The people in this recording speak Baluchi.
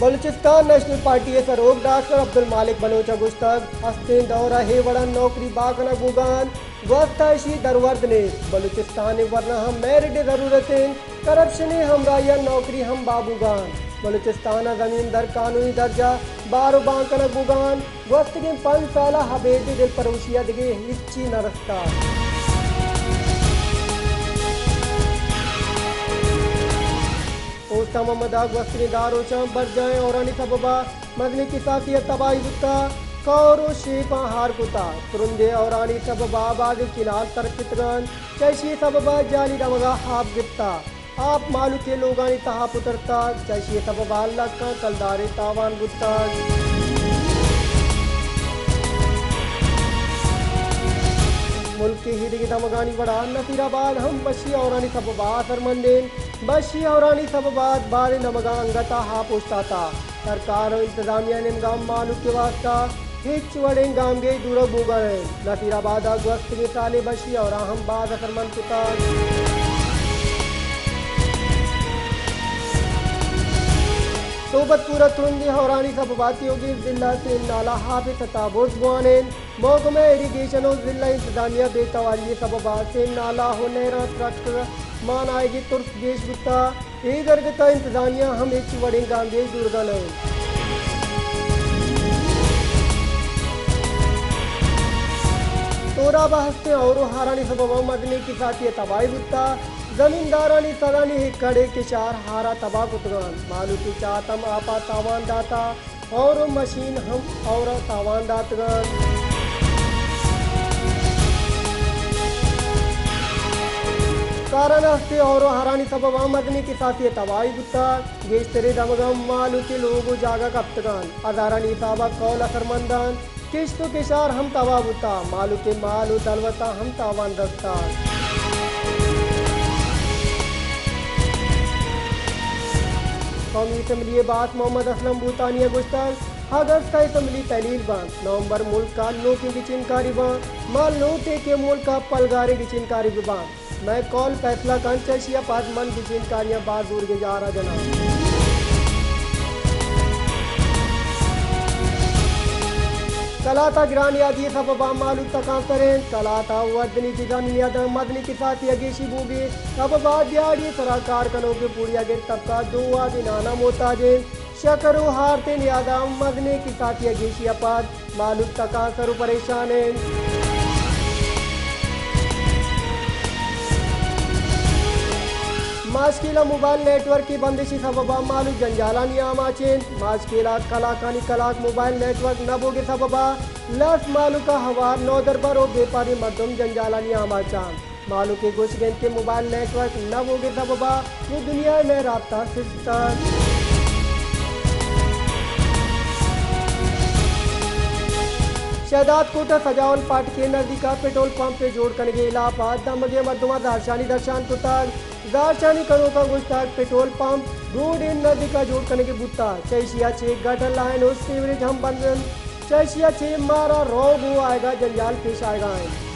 بلوچستان نیشنل پارٹی ءِ سروک ڈاکٹر عبدالمالک بلوچ ءَ گوشتگ، ہستیں دور ءَ اے وڑا نوکری بہا کنگ بوگا انت، گوست ءَ اشی درورد نیست۔ بلوچستان ءِ ورنا ہم میرٹ ءِ ضرورت انت، کرپشن ءِ ہمراہی ءَ نوکری ہم بہا بوگا انت۔ بلوچستان ءَ زمین در قانونی درجہ بہر ءُ بان کنگ بوگا انت۔ گوستگیں پنچ سال ءَ ابید دلپروشی ءَ دگہ ہچی نہ رستگ۔ اوستہ محمد ءَ گوستگیں دہ روچاں برجاہیں ہورانی سبب ءَ مزنیں کساسی ءِ تباہی بوتگ، کور ءُ شیپاں ہار کتگ۔ ترندیں ہورانی سبب ءَ بازیں کینال ترکتگ انت، چہ اشی سبب ءَ جہلی دمگ ءَ آپ گپتگ۔ آپ مہلوک ءِ لوگانی تہا پترتگ، چہ اشی ءِ سبب ءَ لکاں کلدارے تاوان بوتگ۔ ملک ءِ ایدگہ دمگانی وڑا نصیر آباد ہم بشی ہورانی سبب ءَ اثرمند انت۔ بشی ہورانی سبب ءَ بازیں دمگاں انگت ءَ آپ اوشتاتگ۔ سرکار ءُ انتظامیہ ءِ نیمگ ءَ مہلوک ءِ واستہ ہچ وڑیں گامگیج زورگ بوگا نہ انت۔ نصیر آباد ءَ گوستگیں سال ءِ بشی ہور ءَ ہم باز اثرمند کتگ۔ صحبت پور ءَ ترندیں ہورانی سبب ءَ تیوگیں ضلع سیم نال ءَ آپ ءِ سطح برز بوان انت۔ محکمہ ایریگیشن ءُ ضلع انتظامیہ ءِ بے تواری ءِ سبب ءَ سیم نال ءَ ہنیراں ترک مان آیگ ءِ ترس گیش بوتگ۔ اے درگت ءَ انتظامیہ ہم ہچ وڑیں گامگیج زورگا نہ انت۔ سوراب ءَ ہستیں ہور ءُ ہارانی سبب ءَ مزنیں کساسی ءِ تباہی بوتگ۔ زمیندارانی سدانی ایکڑے کشار ہار ءَ تباہ کتگ انت۔ مہلوک ءِ چات ہم آپ ءَ تاوان داتگ۔ ہور ءُ مشین ہم ہور ءَ تاوان داتگ انت۔ کاران ءَ ہستیں ہور ءُ ہارانی سبب ءَ مزنیں کساسی ءِ تباہی بوتگ۔ گیشتریں دمگاں مہلوک ءِ لوگ ءُ جاگہ کپتگ انت۔ ہزارانی حساب ءَ کول اثرمند انت۔ کشت ءُ کشار ہم تباہ بوتگ، مہلوک ءِ مال ءُ دلوتاں ہم تاوان رستگ۔ قومی اسمبلی ءِ باسک محمد اسلم بھوتانی ءَ گوشتگ، اگست ءَ اسمبلی تحلیل بنت، نومبر ملک ءَ نوکیں گچین کاری بنت، ما لوٹ ایں کہ ملک ءَ پلگاریں گچین کاری بہ بنت۔ مئے کول پیسلہ کنت، چہ اشی ءَ پد من گچین کاریاں باز زورگیجار ءَ جناں۔ کلات ءَ گرانیادی ءِ سبب ءَ مہلوک تکانسر انت۔ کلات ءَ وردنی چیزانی نیاداں مزنیں کساسی ءَ گیشی بوگ ءِ سبب ءَ دیہاڑی ءِ سرا کار کنوک ءُ پوڑیاگر طبقہ دو وہدی نان ءَ محتاج انت۔ شکر ءُ ہارتیں نیاد ءَ مزنیں کساسی ءَ گیشی ءَ پد مہلوک تکانسر ءُ پریشان انت۔ ماشکیل ءَ موبائل نیٹ ورک ءِ بندش ءِ سبب ءَ مہلوک جنجالانی آماچ انت۔ ماشکیل ءَ کلاکانی کلاک موبائل نیٹ ورک نہ بوگ ءِ سبب ءَ لس مہلوک ءَ ہوار نودربر ءُ بیپاریں مردم جنجالانی آماچ انت۔ مہلوک ءِ گوشگ انت کہ موبائل نیٹ ورک نہ بوگ ءِ سبب ءَ پوریں دنیا ءَ مئے رابطہ سست انت۔ شہداد کوٹ ءِ سجاول پاٹک ءِ نزیک ءَ پٹرول پمپ ءِ جوڑ کنگ ءِ ہلاپ ءَ دمگ ءِ مردماں زہرشانی درشان کتگ۔ زہرشانی کنوکاں گوشتگ، پٹرول پمپ روڈ ءِ نزیک ءَ جوڑ کنگ ءَ بوتگ، چہ ایشی ءَ چہ گٹر لائن ءُ سیوریج ہم بند انت، چہ ایشی ءَ چہ مارا روگ ءُ آیگ ءَ جنجال پیش آیگ ءَ انت۔